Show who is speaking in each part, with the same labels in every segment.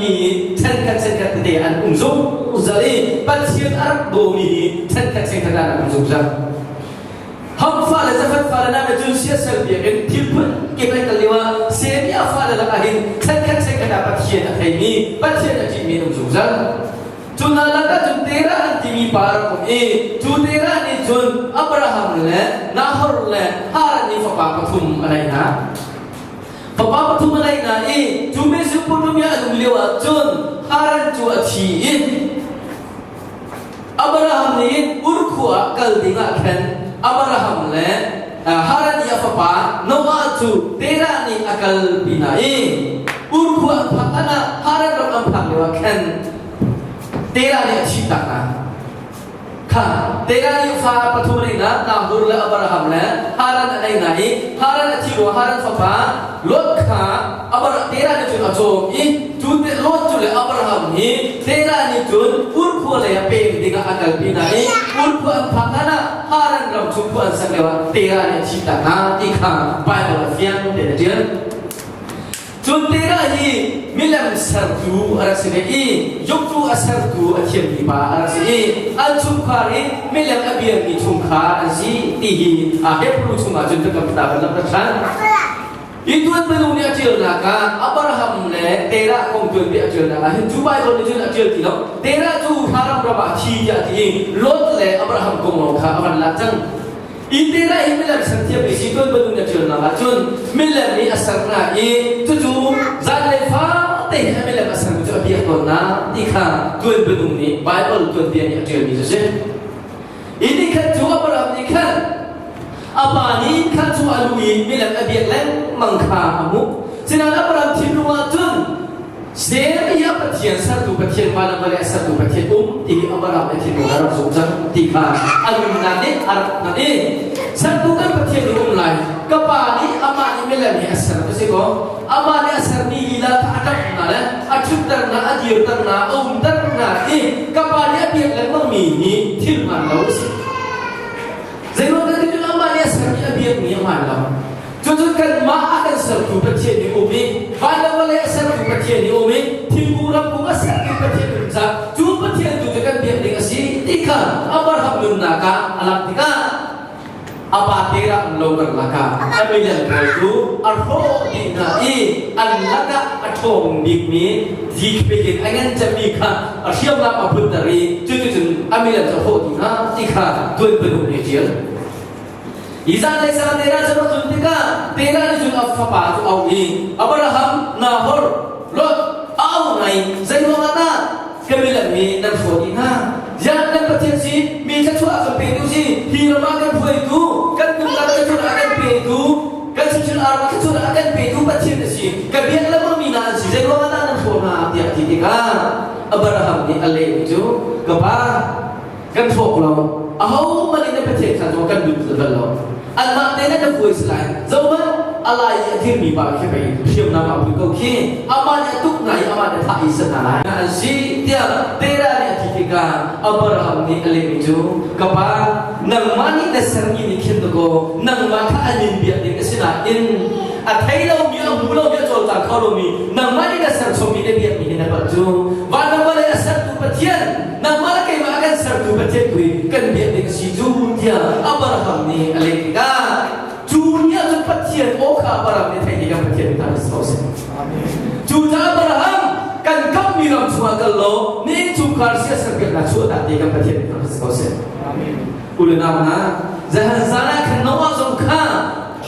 Speaker 1: mi ṭhenkhat ṭhenkhat tete an um zungzal i Pathian a rak dawmi hi ṭhenkhat ṭhenkhat ah an um zungzal. Ham fale Zafat fale hna nih cun siasal biakinn thil phun kip an kal lio ah Sem i a fale lakah hin ṭhenkhat ṭhenkhat ah Pathian a theimi, Pathian a ṭihmi an um zungzal. Cu hna lakah cun Terah an timi pa a rak um i cu Terah nih cun Abraham le Nahor le Haran i fapa pathum a neih hna. Fapa pathum a neih hna i cu Mesopotamia an um lio ah cun Haran cu a thi i Abraham nih Ur khua ah kal dingah khan Abraham le Haran i a fapa Noah cu Terah nih a kalpi hna i Ur khua an phak hlan ah Haran ram an phak lioah khan Terah nih a thihtak hna. Kha Terah nih fa pathum a neih hna, Nahor le Abraham le Haran a neih hna i Haran a thi ruang Haran fapa Lot kha Abraham Terah nih cun a cawm i cu Lot cu le Abraham hi Terah nih cun Ur khua lei ah pem dingah a kalpi hna i Ur khua an phak hlan ah Haran ram chung khua an sak lioah Terah nih a thihtak hna ti kha Baibal ah fiang tein a ṭial. Cun Terah hi milem sertu a rak si ve i Yuktu a sertu a thiammi pa a rak si i an chungkhar i milem a biami chungkhar an si ti hi Hebrew chungah cun biakam ta kan langhter ṭhan. Hi tuan minung nih a ṭialnak ah Abraham le Terah kong tuanbia a ṭialnak ah hin cu Baibal nih cun a ṭial ti lo. Terah cu Haran ram ah a thi tiah a ti i Lot le Abraham kong lawng kha a van lak cang. Hi Terah hi milem ser thiammi si tuan minung nih a ṭialnak ah cun milem nih a ser hna i cucu zanlei fate hi a milem a sermi cu a biak tawn hna ti kha tuan minung nih Baibal tuanbia nih a ṭialmi cu a si. Hi ni khan cu Abraham nih khan a pa nih khan cu a lu i milem a biak lengmang kha a hmuh. Sinain Abraham thinlung ah cun Sem hi a Pathian sertu Pathian van le vawlei a sertu Pathian um ti hi Abraham nih thinlung a rak zumh cang ti kha a nunnak nih a rak hngalh i sertu kan Pathian nih um lai ka pa nih amah nih milem hi a ser ti si kaw amah nih a sermi lila kha a ṭap hna le a ṭhutter hna a dirter hna a umter hna i ka pa nih a biak lengmangmi hi thil hmaan lo a si. Zeiruang dah ti amah nih a sermi a biakmi a hmaan lo. Cucu kanmah a kan sertu Pathian nih um i van le vawlei a sertu Pathian nih um i thingkung ramkung a sertu Pathian um caah cu Pathian tu cu kan biak ding a si ti kha Abraham nunnak ah a langh tikah a pa te rak lo karlak ah a milian pawl cu a hrawh dih hna i an lakah a ṭhawng bikmi zikpek in a ngan cemmi kha a hriamnam a punter i cuticun a milian cu a hrawh dih hna ti kha tuan banuk nih a ṭial. Hi zanlei sang Terah cu rak tlun tikah Terah nih cun a fapa cu a auh i Abraham, Nahor, Lot a auh hna i zeiruangah dah ka milem hi nan hrawh dih hna? Ziah kan Pathian si mi thluachuah a kan petu si hi ram ah kan hruaitu kan nunnak thluachuah a kan petu kan chimchil arma thluachuah a kan petu Pathian a si ka biak lengmang mi hna an si zeiruangah dah nan hrawh hna tiah a ti tikah Abraham nih a lehmi cu ka pa kan hrawk lo ahohmanh in na Pathian kha cu kan lut bal lo anmah te na vuai si lai zohmanh a lai i a dirmi pa khi pei hriamnam a put ko khi amah nih a tuk hna i amah nih a thah i san hna lai an si tiah Terah nih a ti tikah Abraham nih a lehmi cu ka pa nangmah nih na sermi nih khin dakaw nangmah kha an in biak ding a si nain a thei lomi a hmu lomi a cawlcang kho lomi nangmah nih na serchommi na biakmi hi na palh cu van le vawlei a sertu Pathian nangmah le keimah a kan sertu Pathian tu hi kan biak ding a si cu tiah Abraham nih a leh tikah cu ni ah cun Pathian aw kha Abraham nih theih tikah Pathian nih a si ko seh. Cu caah Abraham kan kammi ram chungah kal law na innchungkhar siasal biaknak chuah dah ti kan Pathian nih a si ko seh. U le nau hna, zahan zan ah khan Noah zong kha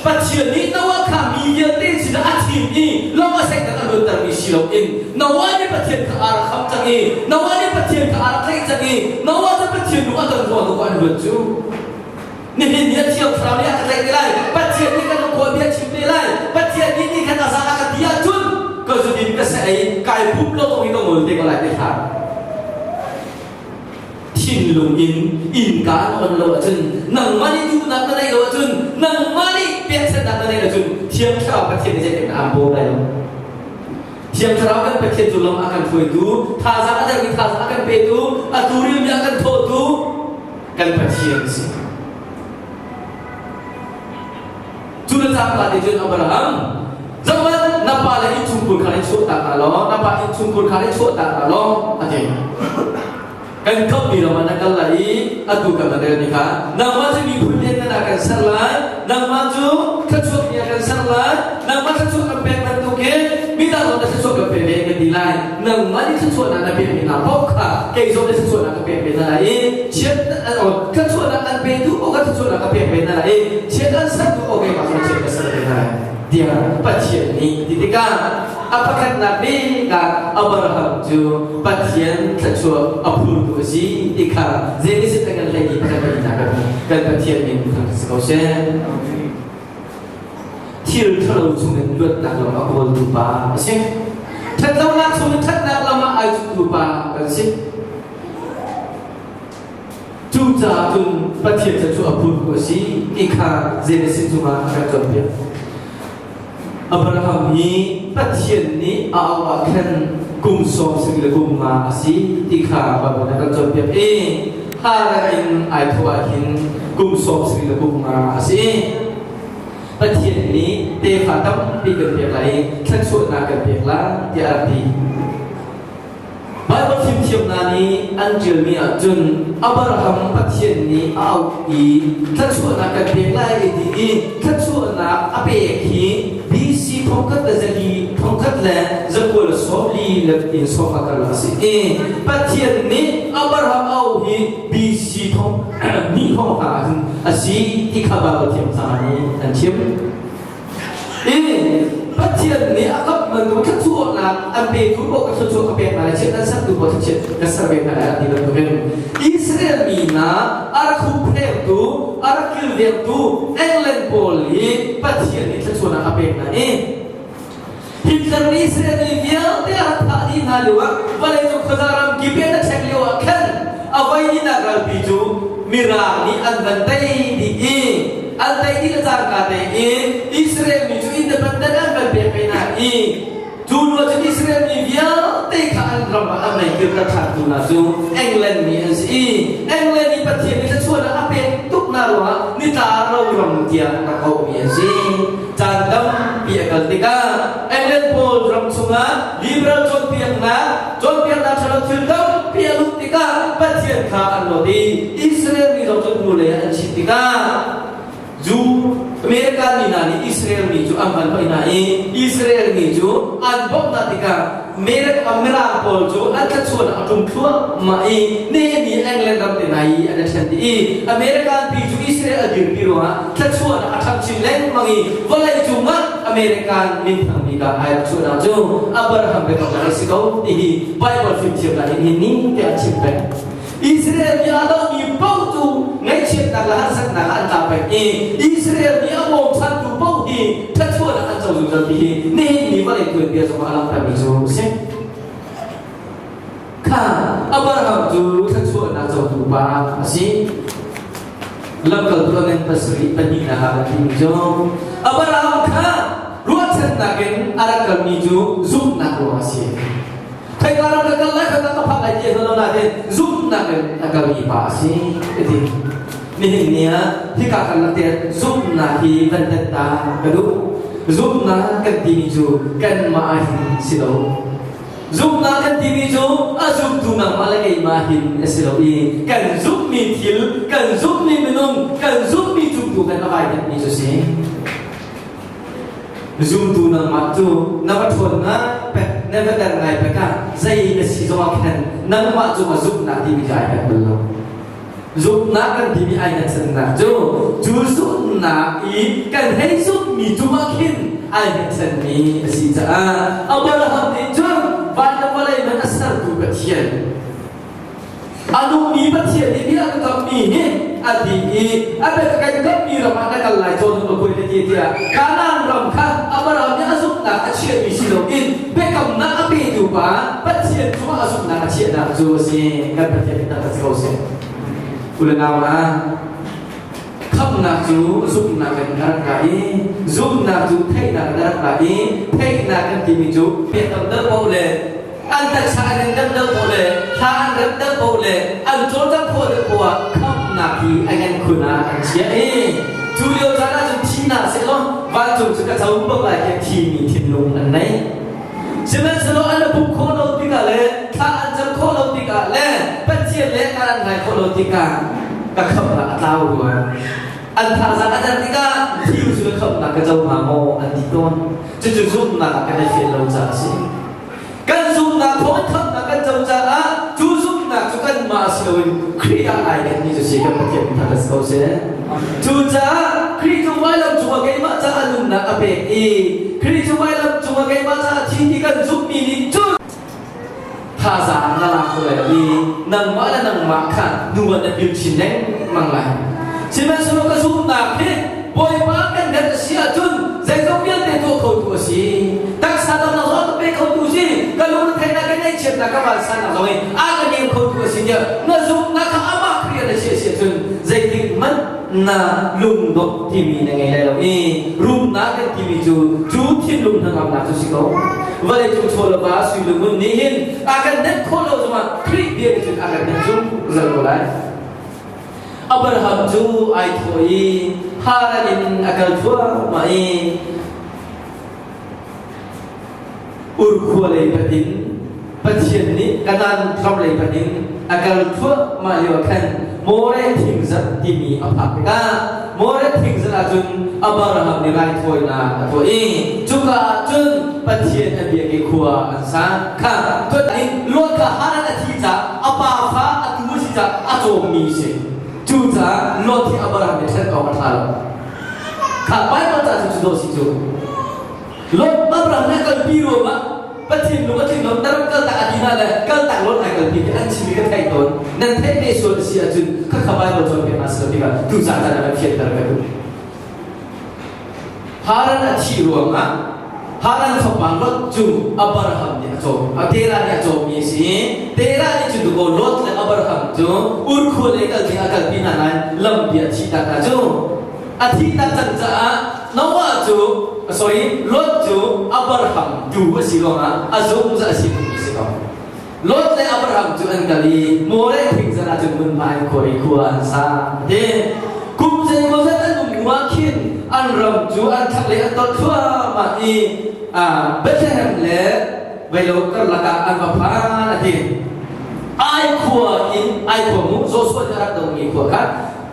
Speaker 1: Pathian nih Noah kha mi vialte sinah a thim i lawng a sengter a luantermi si loin Noah nih Pathian kha aa rak kham cang i Noah nih Pathian kha aa rak tlaih cang i Noah cu Pathian lung a ton ruang ah an luat cu. Nihin ni a Thiang Thlarau nih a ka tlaih te lai. Pathian nih kan lungkhaw bia chim te lai. Pathian nih ni khan a za a ka ti ahcun ka zudin ka seh ei kai pum lo zong hi ka ngol te ko lai ti hlah. Thinlung in innka an on lo ahcun nangmah nih duhnak na neih lo ahcun nangmah nih pekchanhnak na neih lo ahcun Thiang Thlarau Pathian nih zeitin aan bawm lai lo. Thiang Thlarau kan Pathian cu lam a kan hruaitu, thazaang a dermi thazaang a kan petu, a turilmi a kan thawhtu kan Pathian a si. Cu le cangka te cun Abraham, zohhmanh na pa le innchungkhar innchungkhur kha in chuahtak hna law na pa innchungkhur kha in chuahtak hna law a ti. Kan kammi ram ah na kal lai i atu kan na relmi kha nangmah cu miphun lianngan ah kan ser lai, nangmah cu thluachuak mi ah kan ser lai, nangmah thluachuah kan pek bantukin midang zong na thluachuah kan pe ve kan ti lai. Nangmah nih thluachuahnak na pekmi hna paoh kha kei zong nih thluachuahnak ka pek ve hna lai i chiat thluachuahnak an petu paoh kha thluachuahnak ka pek ve hna lai i chiat an sertu paoh keimah zong chiat ka ser ve hna lai tiah Pathian nih ti tikah a pakhatnak bik ah Abraham cu Pathian thluachuah a phurtu a si ti kha Genesis a kan hlei pakhat pahnihnak kan kan Pathian min thang si ko seh. Thil ṭhalo chungin luatnak lam a kawltu pa a si. Ṭhatlonak chungin ṭhatnak lam ah ai cuttu pa kan si. Cucaah cun Pathian cu a phurtu a si ti kha Genesis cungah a kan cawnpiak. Abraham hi Pathian nih a auh ah khan kum sawm sing le kum nga a si ti kha Baibal nih a kan cawnpiak i Haran in ai thawh ah hin kum sawm sing le kum nga a si. Pathian nih tefa tampi kan pek lai i thluachuahnak kan pek lai tiah a rak ti. Baibal fimthiamnak nih an ṭialmi ahcun Abraham Pathian nih a auh i thluachuahnak kan pek lai a ti i thluachuahnak a pek hi BC thongkhat le zali thongkhat le zakua le sawmli le in sawm a kal a si i Pathian nih Abraham a auh hi BC thong ni thong hna ahcun a si ti kha Baibal thiamsang nih an chim. I Pathian nih a kamh bantuk thluachuahnak an petu paoh ka thluachuah ka pek hna lai, chiat an sertu paoh thluachiat ka ser ve hna lai a ti bantukin Israel mi hna a rak hupphengtu, a rak kilvengtu England pawl hi Pathian nih thluachuahnak a pek hna i Hitler nih Israel mi vialte a rak thah dih hna lioah vawleicung khuaza ram kip in a ṭhek lioah khan a voihnihnak ralpi cu Mirang nih an van tei dih i an tei dih le cangka tein Israel mi cu independent an van pek ve hna i cu lio cun Israel mi vialte kha an ram ah an vei kirter ṭhantu hna cu England mi an si i England i Pathian nih thluachuahnak a pek tuk hna ruangah nitla ro ram tiah rak auhmi an si. Caan tampi a kal tikah England pawl ram chungah liberal cawnpiaknak cawnpiaknak ṭhalo thil tampi a luh tikah Pathian kha an lawt i Israel mi zong cu hnulei ah an chit tikah Jew American mi hna nih Israel mi cu an van hoi hna i Israel mi cu an bawmh hna tikah Mirang pawl cu an thluachuahnak a ṭum thluahmah i nihin England ram te hna i an i ṭhen dih i American pi cu Israel a dirpi ruangah thluachuahnak a ṭhang chin lengmang i vawlei cungah American minthang bik ah ai rak chuahnak cu Abraham biakamnak a si ko ti hi Bible fimthiamnak in hin ning te an chim peng. Israel mi a dohmi paoh cu ngaihchiatnak le harsatnak ah an tla peng i Israel mi a bawmchantu paoh hi thluachuahnak an co zungzal ti hi nihin ni vawlei tuanbia zongah a langhtermi cu a si. Kha Abraham cu thluachuahnak cotu pa a si. Lamkaltu a ngan pasarih pahnihnak ah kan timi cu Abraham kha ruahchannak in a rak kalmi cu zumhnak ruang a si. Khoika ram ka kal lai, khoika ka phak lai ti a hngal lo nain zumhnak in a kalmi pa a si ka ti. Nihin ni ah hika karlak te zumhnak hi van tan ta ka duh. Zumhnak kan timi cu kanmah hin si lo. Zumhnak kan timi cu a zumtu nangmah le keimah hin a si lo i kan zumhmi thil, kan zumhmi minung, kan zumhmi cung tu kan a vai mi cu si. Zumtu nangmah cu na va ṭhawn ngai pek, na va der ngai pek ah zei na si zongah khan nangmah cungah zumhnak timi cu ai pek bal lo. Zumhnak kan timi ai hngatchannak cu cu zumhnak i kan hei zumhmi cungah khin ai hngatchanmi a si caah Abraham nih cun van le vawlei man a sertu Pathian A nungmi Pathian nih bia ka kammi hi a ti i a bia ka kammi ram ah na kal lai cawn ma kuai na ti tiah Kanaan ram kha Abraham nih a zumhnak a chiahmi si loin biakamnak a petu pa Pathian cungah a zumhnak a chiahnak cu a si. Kan Pathian nih tak ko seh. U le nau hna, khamhnak cu zumhnak in a rak ra i zumhnak cu theihnak in a rak ra i theihnak kan timi cu biakam deuh paoh le an taksa an in deuh deuh paoh le thla an rem deuh paoh le an cawlcangh khawh deuh paoh ah khamhnak hi a ngan khun ah an chiah i cu lio caan ah cun thi hna sehlaw vancung cu ka co bak lai tiah thimi thinlung an nei. tikah ka khamhnak a tlau rua. An thazaang a der tikah thi cu ka khamhnak ka co hnga maw an ti tawn. Cucu zumhnak ah kan i fian lo caah a si. Kan zumhnak thawngin khamhnak kan co caah cu zumhnak cu kanmah si loin Khrih ah ai khatmi cu si kan Pathian thangṭhat si ko seh. Cucaah Khrih cu vailam cungah keimah caah nunnak a pek i Khrih cu vailam cungah keimah caah thi ti kan zumhmi nih cun thazaang na lak lai i nangmah le nangmah kha nu ah na pil chin lengmang lai. Sihmanhsehlaw ka zumhnak hi Bawipa kan dat a si ahcun zeizong vialte tuah khotu a si. Taksa damnak zong a ka pe khotu si. Ka lungretheihnak ka ngaihchiatnak ka vansannak zong hi a ka nem khotu a si tiah na zumhnak kha amah Khrih ah na chiah si ahcun zeitik hmanh na lungdongh timi na ngei lai lo i rumnak kan timi cu cu thinlung hnangamnak cu si ko. Vawlei cung chaw le va sui le ngun nih hin a kan nenh khawh lo zongah Khrih bia nih cun a kan nenh zungzal ko lai. Abraham cu ai thawh i Haran in a kal thluahmah i Ur khua lei panh in Pathian nih Kanaan ram lei panh in a kal thluahmah lio ah khan Moreh thingzat timi a phak tikah Moreh thingzat ahcun Abraham nih raithawinak a tuah i cuka ah cun Pathian a biak i khua an sa. Kha tuan in Lot kha Haran a thi caah a pa fa a tu a si caah a cawmmi a si. Cucaah Lot hi Abraham nih ṭhen awk a ṭha lo. Kha Baibal ca cu cu si cu. Lot Abraham nih a kalpi ruangah Pathian lung a tling lo na rak kaltak a ti hna le kaltak Lot ai kalpi ti an chim i ka theih tawn. Nan theih te sual a si ahcun khakha Baibal cawnpiak hna si lo tikah tu caan caan ah kan fianter ka duh. Haran a thih ruangah Haran fapa Lot cu Abraham nih a cawm. Terah nih a cawmmi a si. Terah nih cun dukaw Lot le Abraham cu Ur khua lei kal ding a kalpi hna nain lampi a thihtak hna cu. A thihtak cang caah Noah cu sorry Lot cu Abraham tu a si ruangah a zungzal a si mi si ko. Lot le Abraham cu an kal i Moreh thingzan ah cun hmunhma in khua i khua an sa. Ti kum zeimawzat an um hnu ah khin an ram cu an thlanglei an tolh thluahmah i Bethlehem le Veilo karlak ah an va phan a ti. Ai khua in ai khua mu Joshua nih a rak domi khua kha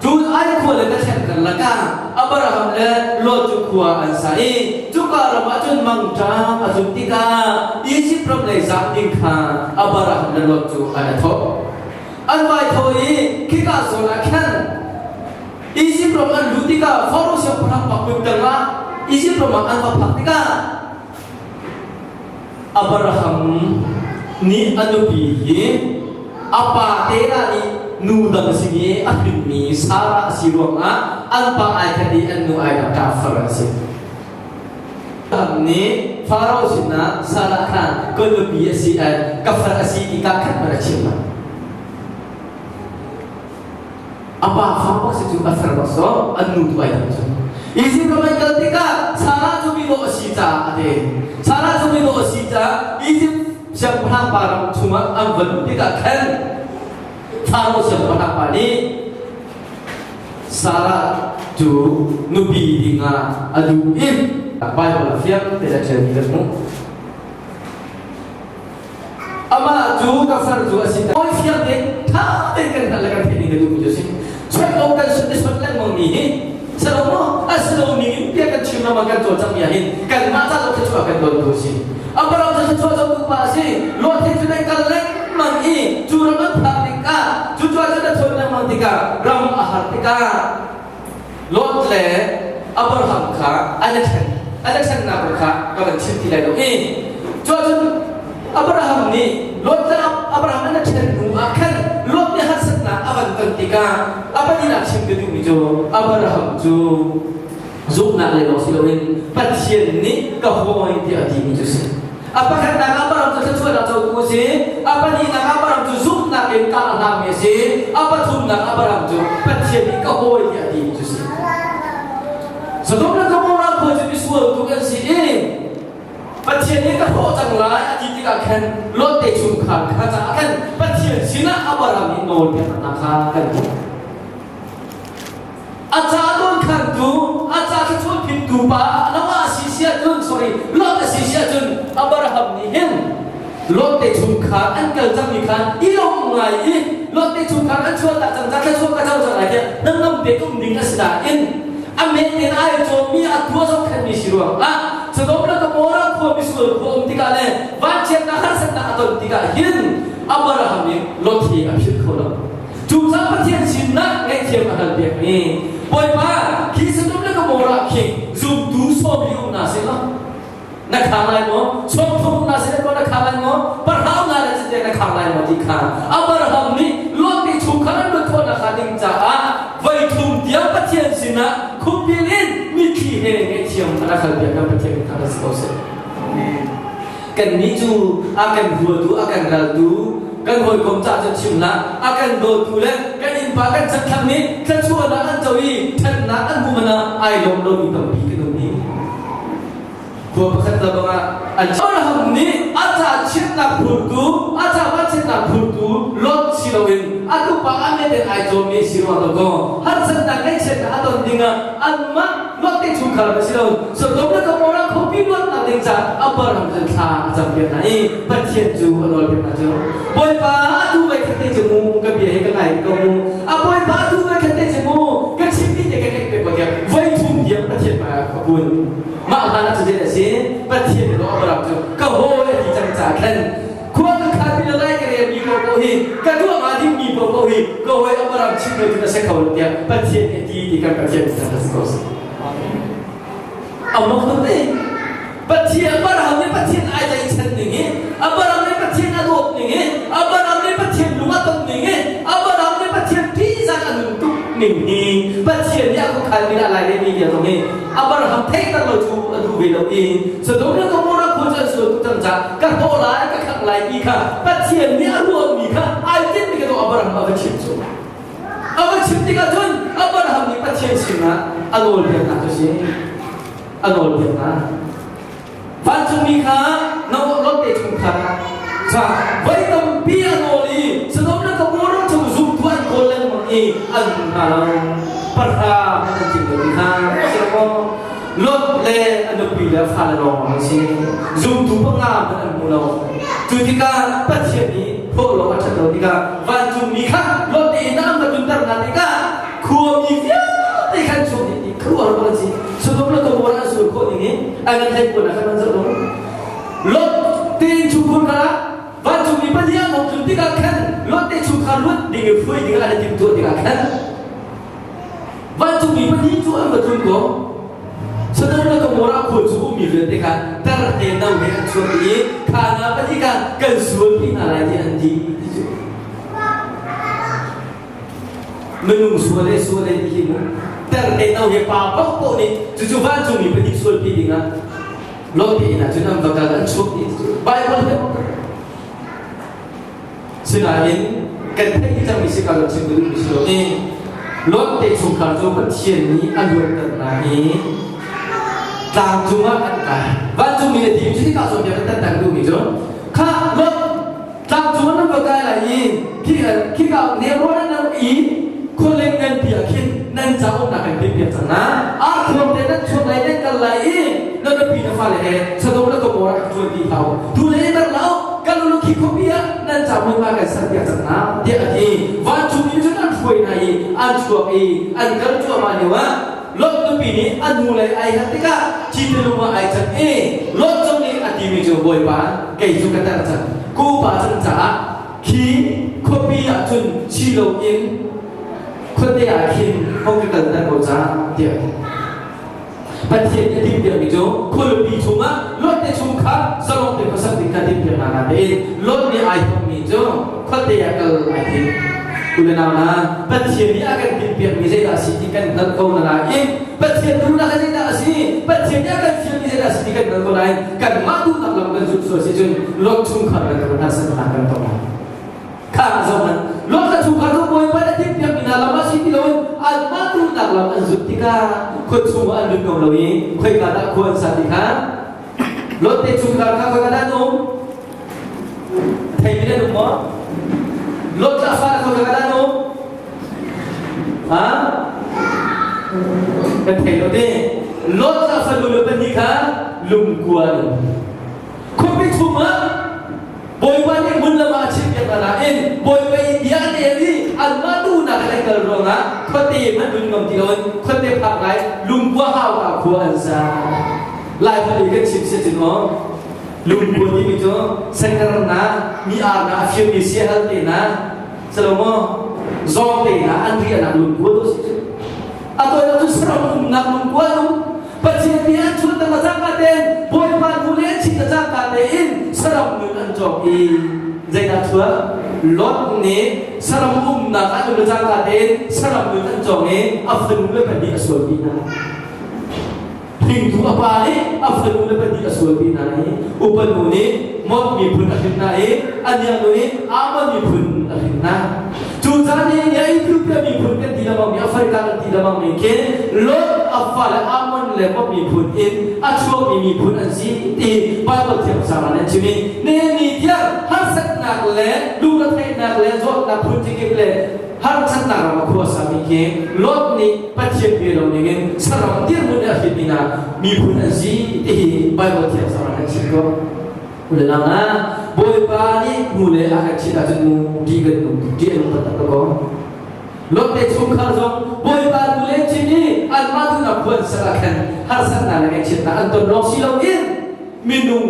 Speaker 1: Cun ai khua le Bethlehem karlak ah Abraham le Lot cu khua an sa i cuka ram ah cun mangṭam a tlun tikah Izipt ram lei zaam ding kha Abraham le Lot cu an i thawh. An vai tho i khika zawn ah khan Izipt ram an luh tikah Faro siangpahrang pa kut tangah Izipt ram ah an va phak tikah Abraham nih a nupi hi a pa Terah nih nu dang sin i a hrinmi Sarah a si ruangah an pa ai khat i an nu ai dang ṭafar an si. Abraham nih Faro sinah Sarah kha ka nupi a si ka far a si ti ka khat hmanh a chim lo. A pa fa bak si cu a fer bak so an nu tu ai dang cu. Izipt ram an kal tikah Sarah cu midawh a si caah a ti. Sarah cu midawh a si caah Izipt siangpahrang pa ram chungah an va luh tikah khan Faro siangpahrang pa nih Sarah cu nupi dingah a duh i Bible ah fiang tein a ṭialmi kan hmuh. Amah cu ka far cu a si. Hawi fiang tein ṭha tein kan hngalh le kan theih ning ka duhmi cu a si. Suat lo kan suat i suat lengmang mi hi si lo maw? A si lo ning in bia kan chim lengmang kan cawlcangh mi ah hin kanmah ca lo thluachuah kan dontu a si. Abraham cu thluachuah cotu pa a si. Lot he cun an kal lengmang i cu ram an phak tikah cu cu ah cun a thawn lengmang tikah ram a har tikah Lot le Abraham kha an i ṭhen. An i ṭhennak kong kha ka van chim ti lai lo i cuahcun Abraham nih Lot le Abraham an i ṭhen hnu ah khan Lot nih harsatnak a van ton tikah a pahnihnak chim ka duhmi cu Abraham cu zumhnak lei lawng si loin Pathian nih ka hawi tiah a timi cu a si. A pakhatnak ah Abraham cu thluachuahnak cotu a si. A pahnihnak ah Abraham cu zumhnak in kah a hlangmi a si. A pathumnak ah Abraham cu Pathian nih ka hawi tiah a timi cu a si. Sodom le Gomorrah khua cu misual tuk an si i Pathian nih ka hrawh cang lai a ti tikah khan Lot te chungkhar kha caah khan Pathian sinah Abraham nih nawl peknak kha kan hmuh. A ca dawnkhantu, a ca thluachuah phintu pa Noah a si si ahcun, sorry, Lot a si si ahcun Abraham nih hin Lot te chungkhar an kal cangmi kha i lawm ngai i Lot te chungkhar an chuah tak cang ca thluachuah ka co cang lai tiah hnangam te um ding a si nain a men in ai cawmmi a tua zohkhenhmi si ruangah Sodom le Gomorrah khua misual khua um tikah le vanchiatnak harsatnak a ton tikah hin Abraham nih Lot hi a philh kho lo. Cucaah Pathian sinah ngaihthiam a halpiak mi Bawipa khi Sodom le Gomorrah khi zumtu sawm hi um hna seh law na khang lai maw sawmthum na seh maw na khang lai maw parhau na le cite na khang lai maw ti kha Abraham nih Lot nih chungkhar an luat khawh nakhnga ding caah voi thum tiang Pathian sinah khupbil in mitthli he ngaihthiam a rak halpiak kan Pathian min thang si ko seh. Kannih cu a kan huatu a kan raltu kan hawikom ca cu chim hlah a kan dawtu le kan innpa kan chanthlang nih thluachuahnak an co i ṭhatnak an hmu man ah ai lawm lomi tampi kan um hi. Khua pakhat le bang ah an Abraham nih a ca chiatnak phurtu a ca vanchiatnak phurtu Lot si loin a tupa a met in ai cawmmi si ruang lo kaw harsatnak ngaihchiatnak a ton dingah anmah Lot te chungkhar a si lo Sodom le Gomorrah khuapi luatnak ding ca Abraham cu thla a campiak hna i Pathian cu a nawlpiak hna cu Bawipa atu voi khat te cu mu ka bia hi ka ngai ko mu a Bawipa atu voi khat te cu mu ka chimmi te ka ngaih pek ko tiah voi thum tiang Pathian hmaiah ka kun. Mah hlan ah cu zei a si? Pathian nih Abraham cu ka hawi a ti cang caah khan khua ka khan mi le lai ka relmi paohpaoh hi ka tuah hnga dingmi paohpaoh hi ka hawi Abraham chim lo cun a si kho lo tiah Pathian nih a ti ti kan Pathian nih a si ko si. Amak tuk te. Pathian Abraham nih Pathian ai tlaihchan ning hi Abraham nih Pathian a dawt ning hi Abraham nih Pathian lung a ton ning hi Abraham nih Pathian ṭihzah a nun tuk ning hi Pathian nih a khuakhan mi le a lai mi bia zong hi Abraham theihter lo cu a duh ve lo i Sodom le Gomorrah khua cu an sual tuk cang caah ka hlawh lai ka khangh lai ti kha Pathian nih a ruahmi kha ai tinhmi kha Abraham a va chim cu a va chim tikah cun Abraham nih Pathian sinah a nawlpiaknak cu si a nawlpiak hna vancungmi kha Lot te chungkhar ca voi tampi a nawl i Sodom le Gomorrah chung zumtu an kawl lengmang i an hmu hna lo pahra an cing lo ti hna Lot le a nupi le a fale lawng an si zumtu panga hmanh an hmu lo cu tikah Pathian nih thawh lawng a ṭhat lo tikah vancungmi kha Lot te inn ah an va tlunter hna tikah khuami vialte khan chung nih khuaruahhar an si Sodom le Gomorrah an sual khawh ning in an kan theih puan ah khan an zoh lo Lot te innchungkhur kha vancungmi pahnih an hong tlun tikah khan Lot te chungkhar luat ding i hruai ding ah an i timhtuah tikah khan vancungmi pahnih cu an va tlun ko Sodom le Gomorrah khua cu ummi vialte kha tar he no he an chuak i kha hna pahnih kha kan sualpi hna lai ti an ti ti cu minung sual le sual le ti hi mu ter te no he pa paohpaoh nih cucu vancungmi pahnih sualpi dingah Lot te inn ah cun an va kal an chuak ti cu Bible he sinain kan theih cangmi si ka lo chim duh mi si lo i Lot te chungkhar cu Pathian nih a luatter hna i tlang cungah an kai vancungmi le ti cu hika zawn kan tan duhmi cu kha Lot tlang cungah nan va kai lai i khika nelrawn nan i khualeng nganpi ah khin nan ca umnak kan timhpiak cang hna arkhuang te nan chuak lai nan kal lai i na nupi na fale he Sodom le Gomorrah kan cuan ti hlah u tu le tar lo kan lu khi khuapi ah nan ca hmunhma kan serpiak cang hna tiah a ti vancungmi cun an hruai hna i an chuak i an kal cuahmah lio ah Lot nupi nih a nu lei ai hat tikah cite lung ah ai can i Lot zong nih a timi cu Bawipa kei cu ka tar cang ka upa cang caah khi khuapi ah cun si loin khuate ah khin hong ka kalter ko ca tiah Pathian nih a timhpiakmi cu khualipi chungah Lot te chung kha zalong te khuasak ding kha timhpiak hna na tein Lot nih ai thawkmi cu khuate ah kal ai tim u le nau hna Pathian nih a kan timhpiakmi zeidah a si ti kan hngalh ko na nain Pathian duhnak hi zeidah a si Pathian nih a kan fialmi zeidah a si ti kan hngalh ko nain kanmah duhnak lam kan zulh sual si cun Lot chungkhar le kan harsatnak kan tong lai kha zohhmanh Lot le chungkhar cu Bawipa nih a timhpiakmi hna lam ah si ti loin anmah duhnak lam an zulh tikah khua chungah an lut ngam lo i khoika dah khua an sa ti kha Lot te chungkhar kha khoika dah an um Theimi nan um maw? Lot le a fale khoika dah an um? Ha? Kan thei lo te. Lot le a fanu le pahnih kha lungkua an um. Khuapi chungah Bawipa nih hmun lam ah a chimpiak hna nain Bawipa i bia bia an el i anmah duhnak in an kal ruangah khuate hmanh vun ngam ti loin khuate phak lai lungkua hauka khua an sa. Lai holh i kan chim si cun aw lungkua timi cu sakar na mi ar na a firmi siahal te na salomo zawng te na an riahnak lungkua tu si cu. A tawinak cu saram umnak lungkua an um. Pathian nih an chuan tak cangka tein Bawipa hnu le an chim cangka tein saram nun an cawk i zeidah chuak? Lot nih saram umnak an um cangka tein saram nun an cawk i a fanu le pahnih a sualpi hna. Hringtu a pa nih a fanu le pahnih a sualpi hna i upa nu nih Moab miphun a hrin hna i a niangnu nih Ammon miphun a hrin hna. Cu caan i Ethiopia miphun kan ti lengmang mi, Africa kan ti lengmang mi khi Lot a fale Ammon le Moab miphun in a chuakmi miphun an si ti Bible thiamsang ah an chim i nihin ni tiang harsatnak le lungretheihnak le zawtnak phun cikip le harsatnak ram a khua sami khi Lot nih Pathian bia lo ningin saram dirhmun a hrin hna miphun an si ti hi Bible thiamsang ah an chim ko. Ulelang ah Bawipa nih hnu le a kan chit ahcun mu ṭih kan nung ṭih a nung taktak ko. Lot te chungkhar zong Bawipa hnu le chin i anmah duhnak khuan sak ah khan harsatnak le ngaihchiatnak an ton lawng si loin minung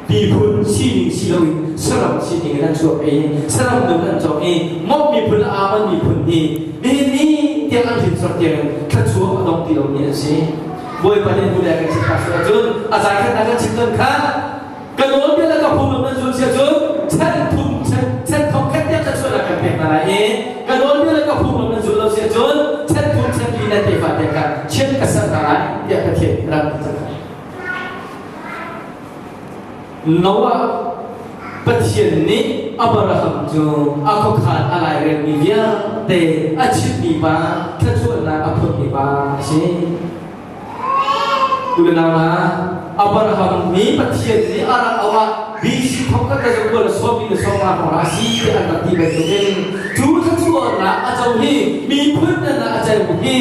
Speaker 1: miphun sining si loin saram sining in an chuak i saram nun an cawk i Moab miphun le Ammon miphun hi nihin ni tiang an hrinsor tiang thluachuah a dong ti lomi an si. Bawipa nih hnu le kan chim ta sual ahcun a zai khat kan chim ton kha ka nawlbia le ka phunglam nan zul si ahcun chan thum chan chan thong khat tiang thluachuahnak kan pek hna lai i ka nawlbia le ka phunglam nan zul lo si ahcun chan thum chan li nan tefa tiang kha chiat ka ser hna lai tiah Pathian nih rak ti cang. Noah Pathian nih Abraham cu a khuakhan a lairelmi vialte a chimhmi pa thluachuahnak a phunmi pa a si. Unau hna, Abraham nih Pathian nih a rak auh ah BC thong khat le zakua le sawmi le sawmnga hrawng ah a si tiah an rak ti bantukin cu thluachuahnak a co hi miphun nan ah a ceu hi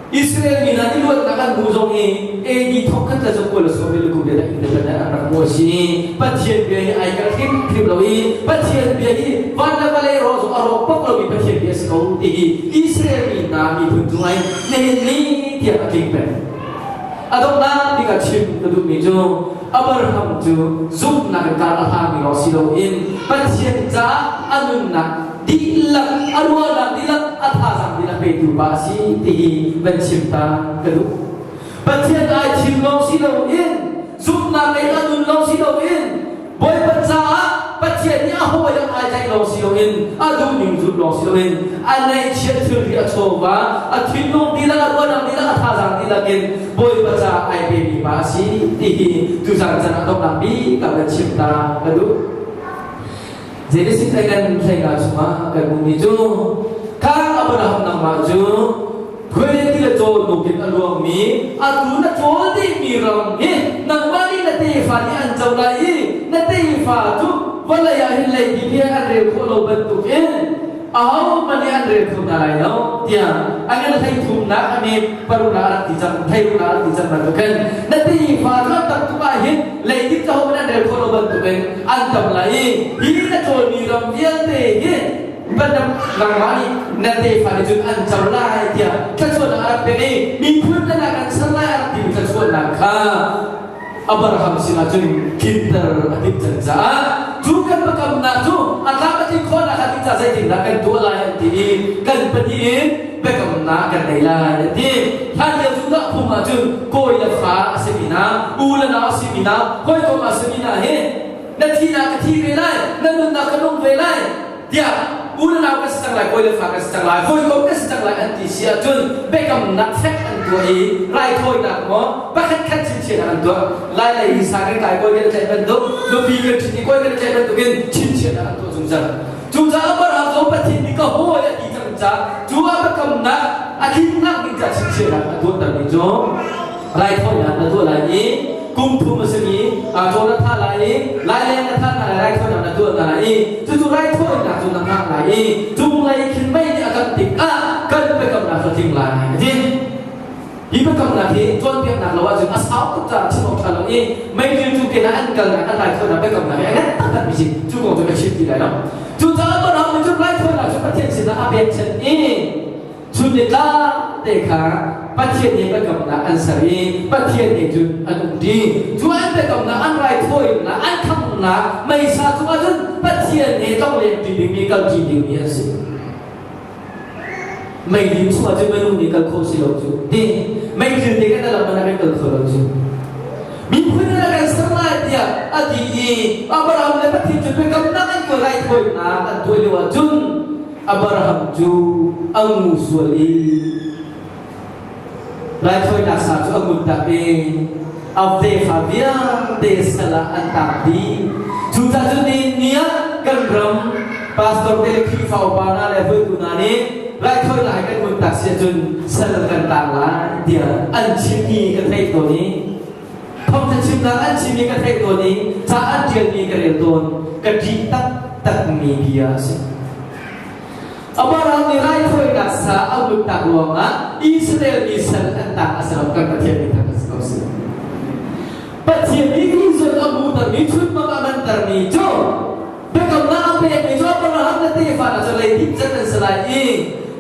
Speaker 1: Israel mi hna nih luatnak an hmuh zong hi AD thongkhat le zakua le sawm le kum le independent an rak hmuh a si. Pathian bia hi ai kalh hrimhrim lo i Pathian bia hi van le vawlei rawh zong a rawk bak lomi Pathian bia a si ko ti hi Israel mi hna miphun cungah hin nihin ni tiang a tling peng. A donghnak bik ah chim ka duhmi cu Abraham cu zumhnak in kar a hlangmi lawng si loin Pathian caah a nunnak dihlak a ruahnak dihlak a thazaang dihlak petu pa a si ti hi van chim ta ka duh. Pathian ai thim lawng si loin zumhnak lei a nun lawng si loin Bawipa caah Pathian nih a hawi ah ai tlaih lawng si loin a duhning zulh lawng si loin a neihchiat thilri a chawva a thinlung dihlak a ruahnak dihlak a thazaang dihlak in Bawipa caah ai pemi pa a si ti hi tuzan chan ah donghnak bik ah kan chim ta ka duh. Genesis hlei kan hleinga chungah kan hmuhmi cu kha Abraham nangmah cu khuaile ti le cawl nukin a luangmi atu na cawl dihmi ram hi nangmah nih na tefa nih an co lai i na tefa cu vawlei ah hin leidip hi an rel khawh lo bantukin ahohmanh nih an rel kho hna lai lo tiah a ngan hleithumnak a mi paruknak a rak ti cang thleiruknak a rak ti cang bantukin na tefa cu an tam tuk ah hin leidip cu ahohmanh an rel khawh lo bantukin an tam lai i hi na cawlmi ram vialte hi bantuk nangmah nih na tefa nih cun an co lai tiah thluachuahnak a rak pek i miphun dang ah kan ser lai a rak timi thluachuahnak kha Abraham sinah cun tlinter a timh cang caah cu kan biakamnak cu a tlam a tlin khawhnak kha ding caah zeitindah kan tuah lai an ti i kan pahnih in biakamnak kan nei lai an ti. Hlan lio Judah phung ah cun kawi le fa a simi hna, u le nau a simi hna, hawikom a simi hna hi na thihnak ka thi ve lai, na nunnak ka nung ve lai tiah u le nau kan si cang lai, kawi le fa kan si cang lai, hawikom kan si cang lai an ti si ahcun biakamnak fek an tuah i raithawinak maw pakhat khat chimchiahnak an tuah. Lai lei hi sa kan kai kawi kan tlaih bantuk, nupi kan ṭhit i kawi kan tlaih bantukin chimchiahnak an tuah zungzal. Cucaah Abraham cu Pathian nih ka hawi a ti cang caah cu a biakamnak a tlinnak ding caah chimchiahnak a tuahtermi cu raithawinak na tuah lai i kum thum a simi caw na thah lai i laileng na thah hna lai raithawinak na tuah hna lai i cucu raithawinak cu na hngah lai i cunglei khin mei nih a kangh tikah kan biakamnak cu a tling lai a ti. Hi biakamnak hi cawnpiaknak lo ahcun a sau tuk caah chim awk ṭha lo i meidil cu te an kalnak an raithawinak biakamnak hi a ngan taktak mi si. Cu kong cu ka chim ti lai lo. Cucaah Abraham nih cun raithawinak cu Pathian sinah a pekchanh i chun ni tlak te kha Pathian nih biakamnak an ser i Pathian nih cun an umṭi. Cu an biakamnak an raithawinak an khamnak meisa cungah cun Pathian he tlonglengṭi dingmi kalṭi dingmi an si. Meidin chungah cun minung nih kal khawh si lo cu ti meithil te kan lam man kan kal kho lo cu miphun in a kan ser lai tiah a ti i Abraham le Pathian cu biakamnak an tuah raithawinak an tuah lio ah cun Abraham cu a ngu sual i Raithawinak sa cu a ngun tak i a tefa vialte sal ah an tang dih. Cucaah cun nihin ni ah kan ram pastor te le Khrihfa upa hna le hruaitu hna nih raithawinak hi kan ngun tak si ahcun sal kan tang lai tiah an chimmi ka theih tawn i thawngtha chimnak an chimmi ka theih tawn i ca an ṭialmi ka rel tawn ka ṭih taktakmi bia a si. Abraham nih raithawinak sa a huntak ruangah Israel mi sal an tang a si lo kan Pathian nih thang a si ko si. Pathian nih vision a hmuhtermi chunmang a mantermi cu biakamnak a pekmi cu Abraham na tefa na cu leidip zat an si lai i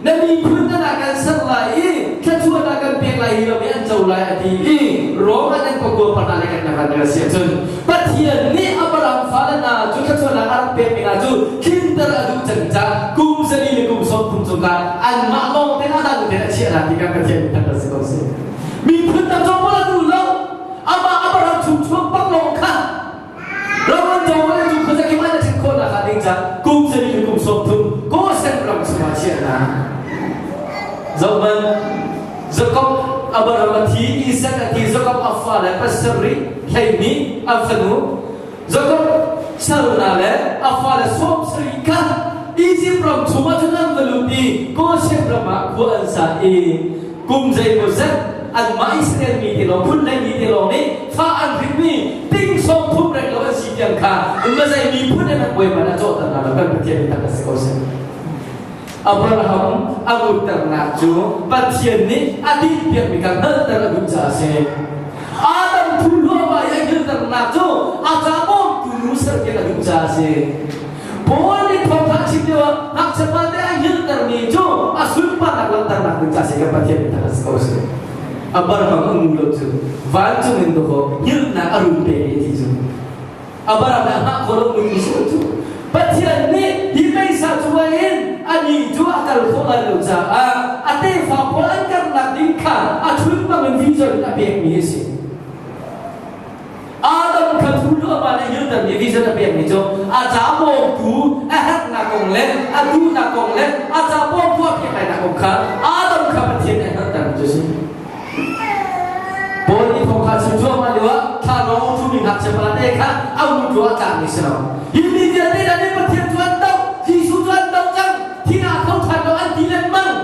Speaker 1: na miphun nan ah kan ser lai i thluachuahnak kan pek lai hi ram i an co lai a ti i Rom ah nan pakua pahna le kan kan si ahcun Pathian nih Abraham fale hna cu thluachuahnak a rak pekmi hna cu tlinter a duh cang caah kum zali le kum 30 cungah anmah lawng te a dang te a chiah hna ti kan Pathian nih kan si ko si. Miphun dang zong a duh lo. Amah Abraham chung chuak bak lawng kha ram an co le cu khuazakim an ṭhen khawhnak ah ding cah kum zali le kum 30 Gosen ram chungah chiah hna. Zohman Jakob Abraham a thi, Isaac a thi, Jakob a fale pasarih 12 an fanu Jakob sal hna le a fale 70 kha Izipt ram chungah cun an va lut i Goshen ram ah khua an sa i kum zeimawzat anmah Israel mi te lawng phun lei mi te lawng nih fa an hrinmi ting 30 reng lo an si tiang kha mazei miphun in an bawipa nih a cawhter hna lo kan Pathian nih tak a si ko seh. Abraham a ngutternak cu Pathian nih a tinhpiakmi kha hngalhter a duh caah a si. Adam thu hluahmah i a hngilhternak cu a ca bawmtu nu serpiak a duh caah a si. Paul nih thawngtha chim lio ah ngakchia pate a hngilhtermi cu a sunparnak langhternak ding caah a si kan Pathian nih a si ko si. Abraham a ngu lo cu vancung in dawkaw hngilhnak a run pek i ti cu Abraham nih a hngah khawh lo mi si cu Pathian nih hi meisa cungah hin anih cu a kal khawh lai lo caah a tefa pawl an karnak ding kha a chun bangin vision in a pekmi a si. Adam kha thu luahmah le hiltermi vision a pekmi cu a ca bawmtu a herhnak kong le a duhnak kong le a ca bawmtu a pek lainak kong kha Adam kha Pathian nih a hngalhtermi cu a si. Paul nih thawngtha chim cuahmah lioah thlalawng ṭhumi ngakchia pate kha a mutlu a tlakmi si lo. Hi mi vialte hna nih Pathian cu an doh, Jesuh cu an doh cang, thihnak tho ṭhan lo an ti lengmang.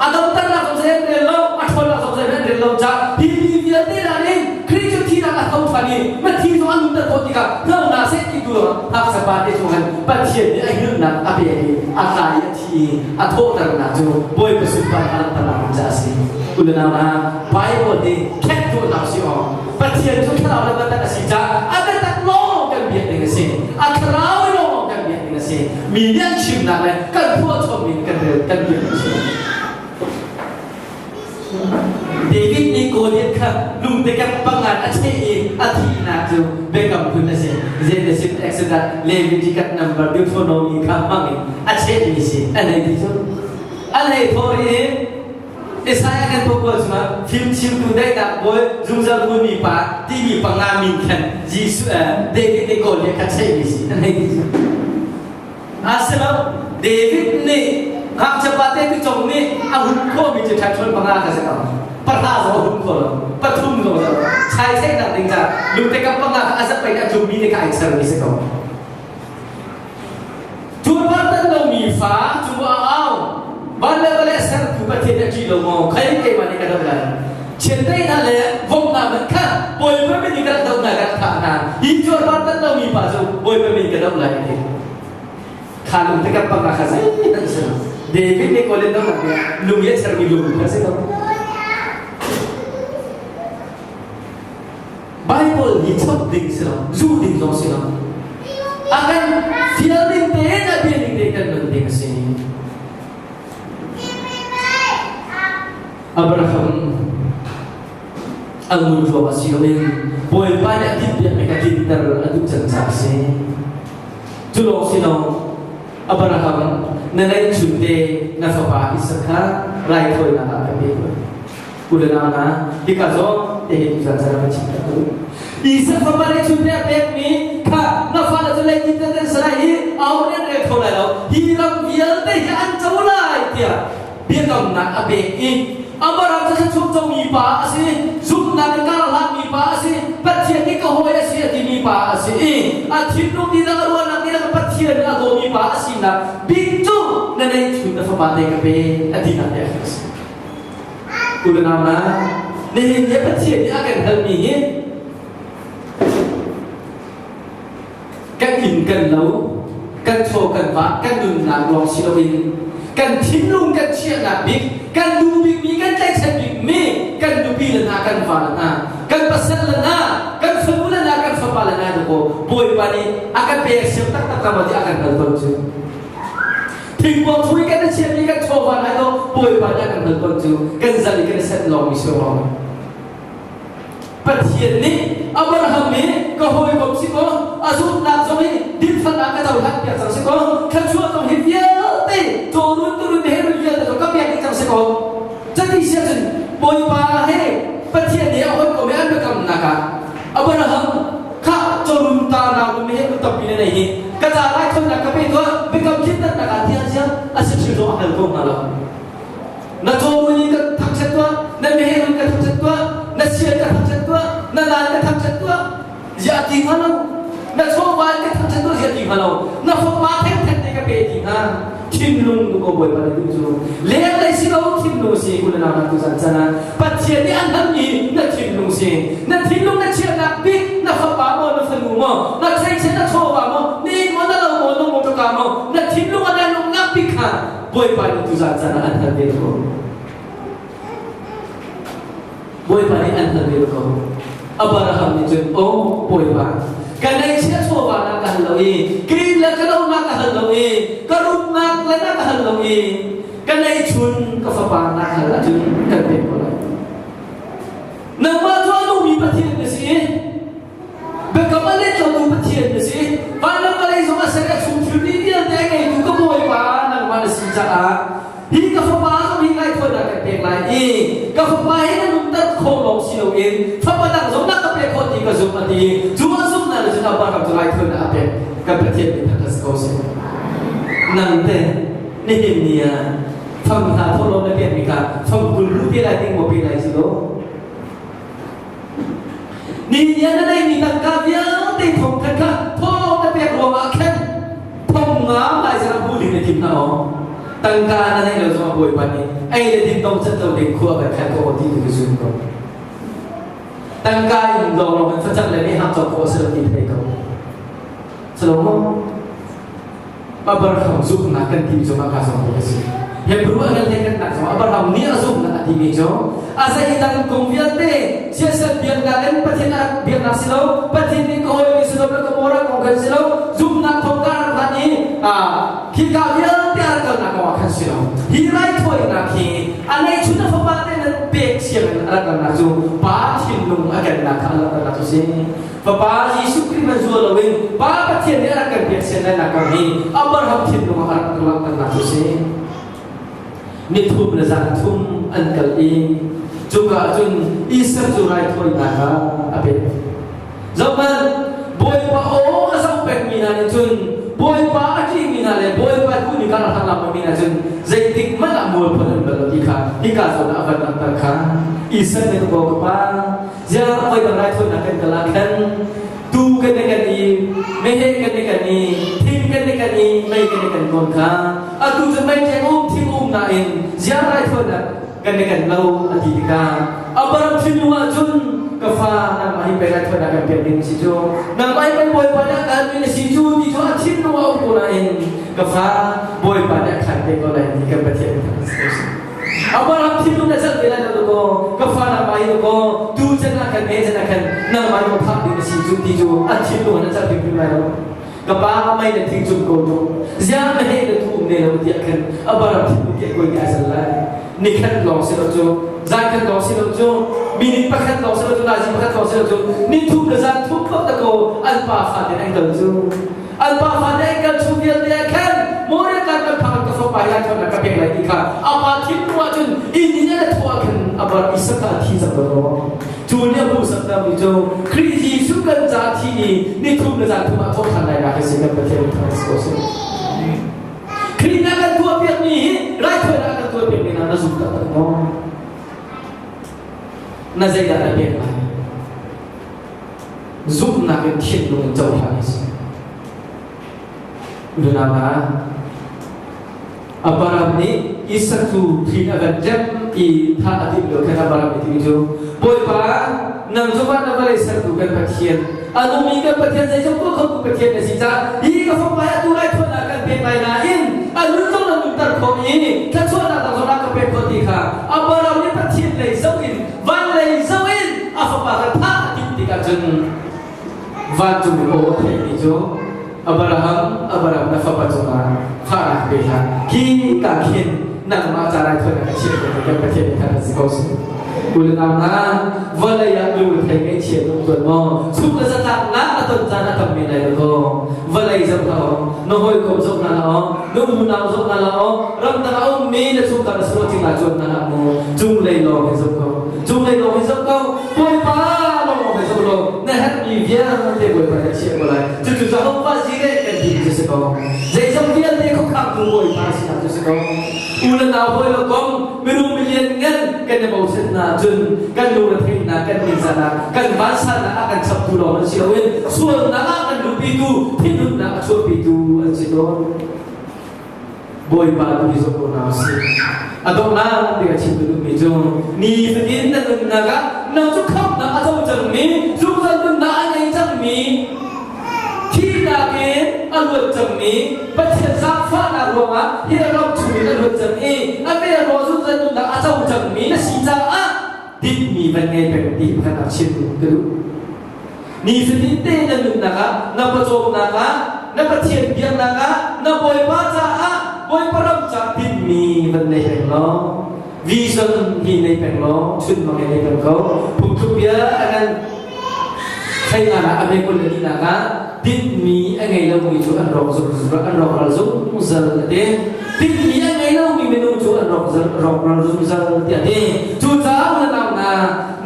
Speaker 1: A dohternak zong zei an rel lo, a ṭhawnnak zong zei an rel lo caah hi mi vialte hna nih Khrih cu thihnak a tho ṭhan i mithi zong an nunter khawh tikah hno hna seh ti tu ngakchia pate chung khan Pathian nih a himnak a pek i a tlai i a thi i a thawhternak cu Bawipa sunparnak a langhternak ding caah a si. U le nau hna, Bible hi khenh tuahnak si awk Pathian cu thlarau le biatak a si caah a biatak lawng kan biak ding a si. A thlarau lawng kan biak ding a si. Mi nih an chimnak le kan phuahchommi kan rel kan biak ding a si. David nih Goliath kha lungtekep pangan a cheh i a thihnak cu biakam phun a si. Genesis, Exodus, Leviticus, number Deuteronomy kha hmang in a chehmi si. A nei ti cu. A nei thawr i Isaiah kan pawkual chungah fimchimtu daihnak bawi zungzal hmunmi pa timi panga min khan Jesuh David nih Goliath kha chehmi si. A nei ti cu. Asilo David nih ngakchia pate tu cong nih a hun khawhmi cu ṭhaṭhuan panga kha si ko. Pahra zong a hun kho lo. Pathum zong lo. Chai theihnak ding ca lungte kam panga kha a zapei a tlummi te kha ai sermi si ko. Tuanpar tan lomi fa cu a au. Van le vale sertu Pathian a ṭih lo maw? Khai keimah nih ka doh lai. Chiandeih hna le vom hna hmanh kha Bawipa min in ka rak doh hna ka rak thah hna. Hi cuarpar tan lomi pa cu Bawipa min ka doh lai a ti. Kha lung te kan pang kha zeihmanh si lo. David nih Goliath dohnak nih lung i a chermi lung kha si ko. Bible hi chap ding si lo, zuh ding zong si lo. A kan fial ding tein a bia ning tein kan nun ding a si. Abraham a ngun ruang a si loin Bawipa nih a tinhpiakmi kha tlinter a duh cang caah a si. Cu lawng si lo, Abraham na neihchunte na fapa Isak kha raithawinak ah ka pe tuah. U le nau hna, hika zawn te hi tuzan caan ah kan chim tak u. Isak fapa neihchunte a pekmi kha na fale cu leitin kan kan si lai i aho nih an rel kho lai lo. Hi ram vialte hi an co lai tiah biakamnak a pek i Abraham cu thluachuak comi pa a si, zumhnak in kar hlangmi pa a si, Pathian nih ka hawi a si a timi pa a si i a thinlung dihlak a ruahnak dihlak Pathian nih a dawmi pa a sinak bik cu na neihchun na fapa te ka pe a tinak te a si. U le nau hna, nihin ni Pathian nih a kan halmi hi kan inn kan lo, kan chaw kan va, kan nunnak lawng si loin kan thinlung kan chiahnak bik, kan duh bikmi, kan tlaihchan bikmi kan nupi le hna, kan va le hna, kan pasal le hna, kan fanu le hna, kan fapa le hna dakaw Bawipa nih a kan pek siam taktak ram ti a kan hal tawn cu. Thingkuang chung i kan i chiahmi kan chawva hna to Bawipa nih a kan hal tawn cu kan zal i kan i senh lawngmi si ruang. Pathian nih Abraham hi ka hawikom si kaw a zumhnak zong hi dinfelnak ka cohlan piak cang si kaw thluachuah zong hi vialte cawrun turun he run vialte zong ka pek dih cang si kaw cuti si ahcun Bawipa he Pathian nih a hawikom he an biakamnak ah Abraham kha cawrun ta nau he run tampi na nei hi ka ca lai thawnnak ka pe tuah biakam tlinternak ah tiah ziang a si thil zong a hal ko hna lo. Na cawrun in ka thangṭhat tuah, na meheh in ka thangṭhat tuah, na sian ka thangṭhat tuah, na lan ka thangṭhat tuah. Ziah ti hnga lo. Na chawva in ka thangṭhat tuah ziah ti hnga lo. Na fapa thengtheng te ka pe ti hnga. Thinlung tu ko Bawipa nih duh cu. Lenglei si lo thinlung si u le nau hna tuzan chan ah Pathian nih an halmi na thinlung si. Na thinlung na chiahnak bik na fapa maw na fanu maw na tleichen na chawva maw na inn maw na lo maw na motorka maw na thinlung a na lungnak bik kha Bawipa nih tuzan caan ah an hal ve ko. Bawipa nih an hal ve ko. Abraham nih cun, "Oh Bawipa, ka neihchiah chawva na ka hal lo i, ka inn le ka lo na ka hal lo i, ka rumnak le na ka hal lo i, ka neihchun ka fapa na ka hal ahcun kan pek ko lai. Nangmah cu a nungmi Pathian na si i, Biakam a let lotu Pathian na si. Van le vawlei zong a ser i a chung thilri vialte a ngeitu ka Bawipa nangmah na si caah hi ka fapa zong hi raithawinak kan pek lai i ka fapa hi na nunter khawh lawng si loin fapa dang zong na ka pek khawh ti ka zumh a ti. Cu a zumhnak nih cun Abraham cu raithawinak a pek. Kan Pathian nih thangṭhat si ko seh. Nang teh nihin ni ah fam hna thawhlawm na pekmi kha fam 20 lu pe lai ding maw pe lai si lo? Nihin na neihmi tangka vialte thong khat kha thawhlawm na pek ruangah khan thong nga lai zara hmuh ding na tim hna aw. Tangka na neih lo zongah Bawipa nih ei le din dong cat lo ding khua kan khan ko ti tu ka zum ko. Tangka in lawnglawng in facang le mehhang cawk khawh a si lo ti thei ko. Salomo Abraham zumhnak kan ti cu mah ka zong a si. Hebrew an le kan nak zong Abraham nih a zumhnak a timi cu a zeidang kong vialte siasal biaknak in Pathian a biaknak si lo Pathian nih ka hawi si lo le ka mora kong kan si lo zumhnak thawng ka rak hlan i khika vialte a rak kalnak kong ah khan si lo hi raithawinak hi a neihchun a fapa te nan pek siang in a rak kalnak cu pa thinlung a kennak kha a langhternak cu si. Fapa Jesuh Khrih hmanh zual loin Pa Pathian nih a rak kan pek siannak kong hi Abraham thinlung ah a rak langhternak cu si. Ni thum le zan thum an kal i cuka ah cun Isak cu raithawinak ah a pek. Zohhmanh, Bawipa aw a zoh pekmi hna nih cun Bawipa a ṭihmi hna le Bawipa duhmi kha rak hlang mi hna cun zeitik hmanh ah mualpho an bal lo ti kha hika zawn ah a van langhter kha Isak nih ka ka pa Ziah voi dang raithawinak kan kal ah khan tuu kan i kan i meheh kan i kan i thing kan i kan i mei kan i kan tawn kha atu cu mei ṭheng um thing um nain ziah raithawinak kan i kan lo a ti tikah Abraham thinlung ah cun ka fa nangmah hi pei raithawinak kan pek ding si cu nangmah hi pei Bawipa nih a kalmi na si cu ti cu a thinlung ah a um ko nain ka fa Bawipa nih a khan te ko lai ti kan Pathian nih a si. Abraham thinlung na zalh ve lai lo kaw ka fa nangmah hi kaw tu chan ah khan me chan ah khan nangmah hi phak ding na si cu ti cu a thinlung na zalh hrimhrim lai lo. Ka pa mei na thing cung ko tu ziang na he na thu um ne lo tiah khan Abraham thinlung ke koi ti ai zal lai. Nikhat lawng si lo cu zan khat lawng si lo cu minute pakhat lawng si lo cu nazi pakhat lawng si lo cu ni thum le zan thum bak ta ko an pa fa te an kal cu. An pa fa te an kal chung vialte ah khan Moriah tlang kan phak ka fapa hi thawnnak ka pek lai ti kha a pa thinlung ah cun inn in a thawh ah khan a bar Isak kha a thi cang lo. Cu nih a hmuhsak mi cu Khrih Jesuh kan ca thi i ni thum le zan thum ah thawh ṭhan lai nak hi si kan Pathian thang si ko seh. Khrih na kan tuahpiak mi hi raithawinak kan tuahpiak mi na zum taktak maw? Na zeidah na pek lai? Zumhnak in thinlung in cohlan a si. Unau hna, Abraham nih Isak cu thli a van ṭem i thah a timh lio khan Abraham nih timi cu Bawipa, nang cu van le vawlei sertu kan Pathian, a nungmi kan Pathian, zeizong tuah khotu Pathian na si caah hi ka fapa hi atu raithawinak kan pek lai nain a nun zong na nunter khawh i thluachuahnak dang zong na ka pek khawh ti kha Abraham nih Pathian lei zoh in van lei zoh in a fapa kha thah a timh tikah cun vancung in aw a theihmi cu Abraham, Abraham na fapa cungah fahnak pe hlah. Hi ka khin nangmah ca raithawinak ka chiah ko kan Pathian nih khan si ko seh. U le nau hna, vawlei ah lung thei ngaihchia um tuan maw? Chung le zatlaknak a ton caan a tam men lai lo kaw. Vawlei zoh hlah aw, na hawikom zoh hna hlah aw, na unau zoh hna hlah aw, ramdang a ummi na chungkhar na sual cing ah cuan hna hlah mu. Cunglei lawng hi zoh ko. Cunglei lawng hi zoh ko. Bawipa lawng hi zoh law na herhmi vialte Bawipa na chiah ko lai. Cucu Jehovah Jireh kan ti cu si ko. Zeizong vialte khuakhangtu Bawipa sinak cu si ko. U le nau hawi lo kong minung milian ngan kan i bochan hna cun kan lung retheihnak kan ningzahnak kan vansannak a kan chaptu lawng an si loin sualnak ah kan luhpitu thinhunnak a chuahpitu an si tawn. Bawipa tu hi zoh ko hna usih. A donghnak bik a chim ka duhmi cu nifatin na nunnak ah nang cu khamhnak a co cangmi zungzal nunnak a ngei cangmi thihnak in a luat cangmi Pathian zaangfahnak ruangah hi ram chungin a luat cang i a vel ruang zungzal nunnak a co cangmi na si caah dinhmi van ngei peng ti pakhat ah chim ka duh. Nifatin te na nunnak ah, na pawcawmnak ah, na Pathian biaknak ah, na Bawipa caah, Bawipa ram ca tinhmi van nei peng law, vision hi nei peng law, chunmang hi nei peng ko. Phungthluk bia a kan thleinak ah a mekul le nihnak ah tinhmi a ngei lomi cu an rawk zungzal an rawkral zungzal a ti. Tinhmi a ngei lomi minung cu an rawk rawkral zungzal tiah a ti. Cucaah unau hna,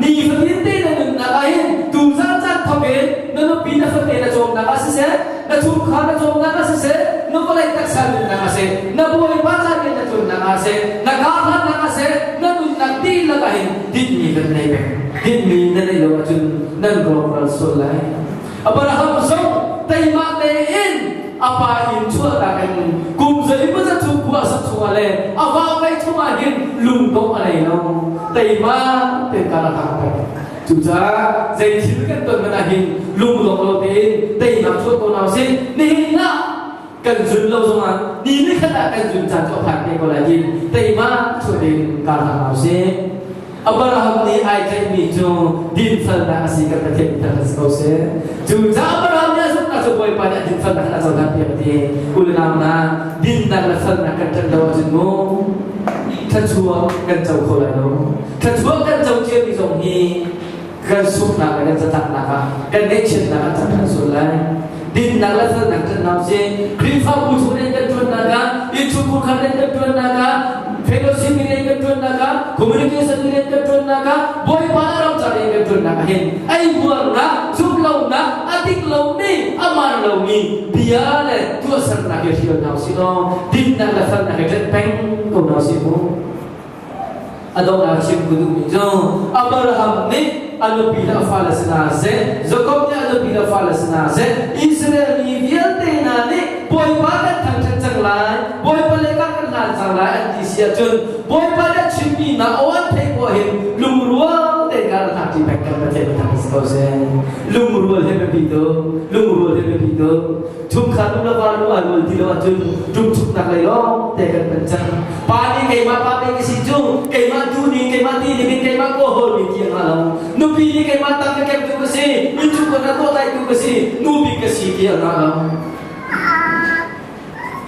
Speaker 1: Nifatin te na nunnak ah hin tuzan caan thawk in na nupi na fate na cawmnak ah siseh, na chungkhar na cawmnak ah siseh, na vawlei taksa nunnak ah seh, na bawipa ca rian na ṭuannak ah seh, na karhlannak ah seh, na nunnak dihlak ah hin dinhmi nan nei peng. Dinhmi na neih lo ahcun nan rawkral sual lai. Abraham zong teimah tein a pa inn chuahtak in kum zeimaw zat chung khua a sak chungah le a vahvaih chungah hin lungdongh a nei lo. Teima tein kar a hlang peng. Cucaah zei thil kan ton hmanh ah hin lungdong lo tein teinak chuah ko hna usih. Nihin ah kan zun lo zongah ni ni khat ah kan zun caan cu a phan te ko lai tin teima chuah tein kar hlang hna usih. Abraham nih ai tlaihmi cu dinfelnak a si kan Pathian nih si ko seh. Cucaah Abraham nih a zumhnak cu Bawipa nih a dinfelnak a cohlan piak a ti. U le nau hna, dinnak le felnak kan ṭanh lo ahcun mu thluachuah kan co kho lai lo. Thluachuah kan co ciami zong hi kan sunghnak le kan zatlaknak ah kan ngaihchiatnak an cang ṭhan sual lai. Dinnak le felnak ṭan hna usih. Khrihfabu chung rian kan ṭuannak ah, innchungkhar kha rian kan ṭuannak ah, fellowship rian kan ṭuannak ah, communication rian kan ṭuannak ah, Bawipa le ram ca rian kan ṭuannak ah hin eibuarnak, zumhlonak, a dik lomi, a maan lomi bia le tuahsernak hi hrial hna usih law dinnak le felnak hi ṭanh peng ko hna usih mu. A donghnak chim ka duhmi cu Abraham nih a nupi le a fale sinah seh, Jakob nih a nupi le a fale sinah seh, Israel mi vialte hna nih Bawipa kan thangṭhat cang lai, Bawipa lei kan kan hlan cang lai an ti si ahcun Bawipa nih a chimmi hna aw an theih khawh hin lungrual tein kan hna ṭi peng kan Pathian thang si ko seh. Lungrual he biapi tuk. Lungrual he biapi tuk. Chungkhar nu le va lu aa rual ti lo ahcun ṭumchuknak lei lawng te kan panh cang. Pa nih keimah pa pei ka si cu, keimah tu nih keimah ti ding in keimah kaw hawlmi ti a hnga lo. Nupi nih keimah tang ka kemtu ka si, innchungkhar ka tawhtlaitu ka si, nu bik ka si ti a hnga lo.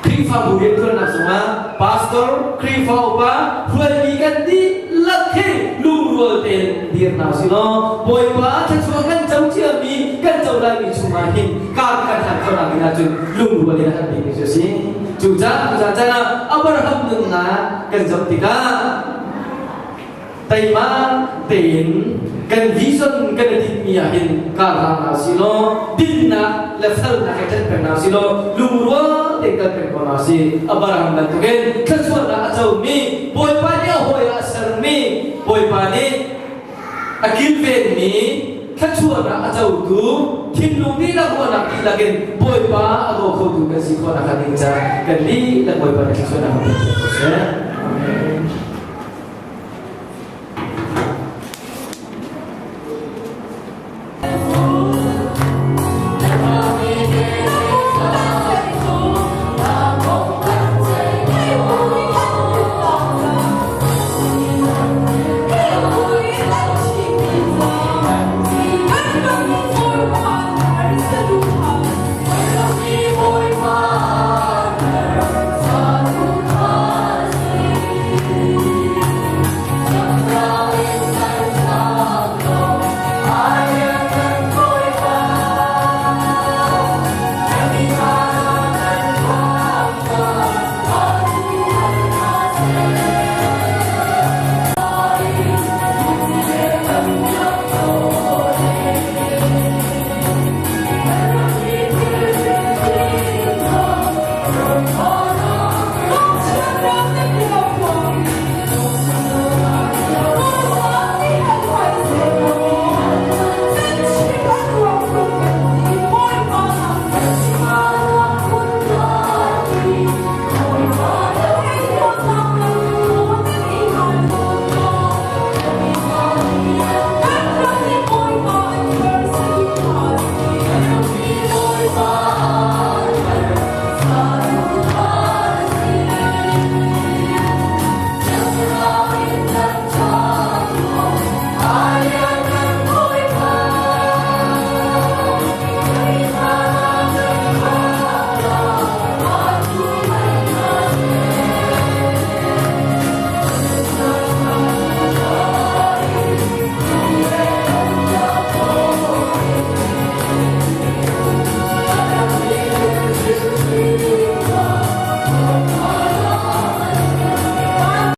Speaker 1: Khrihfabu rianṭuannak zongah pastor, Khrihfa upa, hruaimi kan dihlak hi lungrual tein dir hna usih law Bawipa thluachuah kan co ciami kan co laimi chungah hin kar kan hlan khawhnak ding ahcun lungrual in a herh bikmi cu a si. Cucaah tuzaan caan ah Abraham nunnak kan zoh tikah teima tein kan vision kan i tinhmi ah hin karhlang hna usih law dinnak le felnak he ṭanh peng hna usih law lungrual tein kal peng ko hna usih. Abraham bantukin thluachuahnak a comi Bawipa nih a hawi ah a sermi Bawipa nih a kilvenmi thluachuahnak a cotu thinlung dihlak ruahnak dihlak in Bawipa a daw khotu kan si khawh nakhnga ding caah kan dihlak Bawipa nih thluachuahnak a pek ko seh.